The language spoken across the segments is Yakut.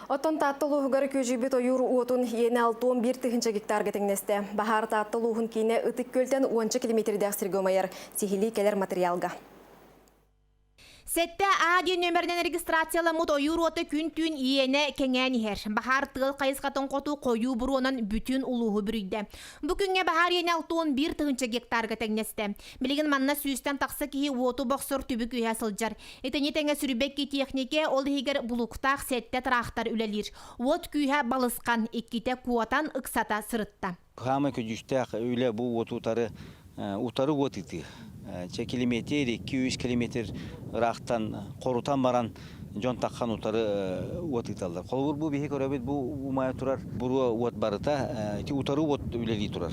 Оттон Таатта улууһугар күөдьүйбүт ойуур уотун иэнэ 61 тыһыынча гектарга тэҥнэстэ. Баһаар Таатта улууһун киинэ Ытык Күөлтэн уонча километрдээх сиргэ умайар. Сиһилии кэлэр материалга. 7 А диэн нөмеринэн регистрацияламмыт ойуур уота күн-түүн иэнэ кэҥээн иһэр. Баһаар тыал хайысхатын хоту хойуу буруонан бүтүн улууһу бүрүйдэ. Бу күҥҥэ баһаар иэнэ 61 тыһыынча гектарга тэҥнэстэ. Билигин манна 100-тэн тахса киһи уоту бохсор түбүк үөһэ сылдьар. Итини тэҥэ 22 техникэ, ол иһигэр булууктаах сэттэ тыраахтар үлэлиир. Уот күүһэ балысхан, иккитэ куотан ыксата сырытта. Хаамай көдьүүстээх үлэ бу уоту утары утары уот ыытыы. Чэ километр, 2-3 километр ыраахтан хорутан баран дьон таххан утары уот ыыталлар. Холобур, бу биһи көрөбүт, бу умайа турар буруо уот барыта ити утары уот үлэлии турар.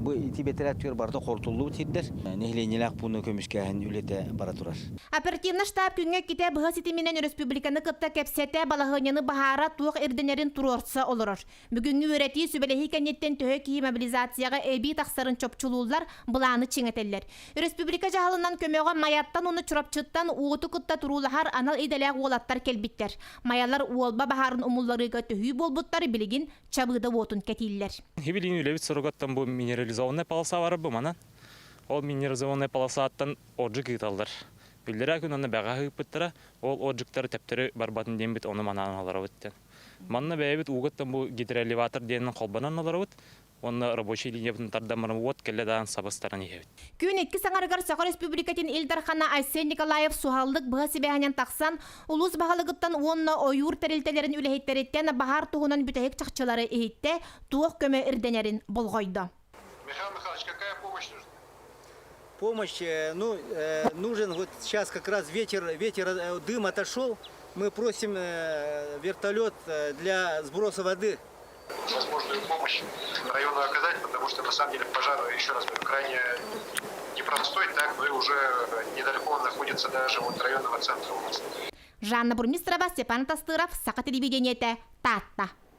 Бу ити бэтэрээт барыта хорутуллубут сирдэр, нэһилиэнньэлээх пууну көмүскээһин үлэтэ бара турар. Оперативный штаб күҥҥэ иккитэ быһа ситиминэн республиканы кытта кэпсэтэ, балаһыанньаны быһаара, туох ирдэнэрин туруорса олорор. Бүгүҥҥү үөрэтии, сүбэлэһии кэнниттэн төһө киһи мобилизацияҕа эбии тахсарын чопчулууллар, былааны чиҥэтэллэр. Республика дьаһалынан көмөҕө Майаттан уонна Чурапчыттан уоту кытта туруулаһар анал идэлээх уолаттар кэлбиттэр. Майалар Уолба баһаарын умулларыыга төһүү буолбуттар, билигин Чабыыда уотун кэтииллэр. Билигин үлэбит соругаттан бу минерализованная полоса бар бу манан. Ол минерализованная полосаттан отжиг ыыталлар. Биллэрэ күн онно бэҕэһээ ыыппыттара, ол отжигтары тэптери барбатын диэн ону манаан олоробут диэн. Манна бэйэбит уугаттан бу гидроэлеватор диэнин холбонон олоробут. Уонна рабочий линиябытын тардан баран уот кэллэ даан сабыстаран иһэбит. Күн икки саҥарыгар Саха Республикатын Ил Дархана Айсен Николаев суһаллык быһа сибээһинэн тахсан, улуус баһылыгыттан уонна ойуур тэрилтэлэрин үлэһиттэриттэн баһаар туһунан бүтэһик чахчылары иһиттэ, туох көмө ирдэнэрин болҕойдо. Михаил Михайлович, какая помощь нужна? Помощь, ну, нужен вот сейчас как раз ветер, ветер, дым отошел. Мы просим вертолет для сброса воды. Возможную помощь району оказать, потому что на самом деле пожар, еще раз говорю, крайне непростой, так, но и уже недалеко он находится даже от районного центра у нас. Жанна Бурмистрова, Степан Тастыров, Саха телевидениете, Таатта.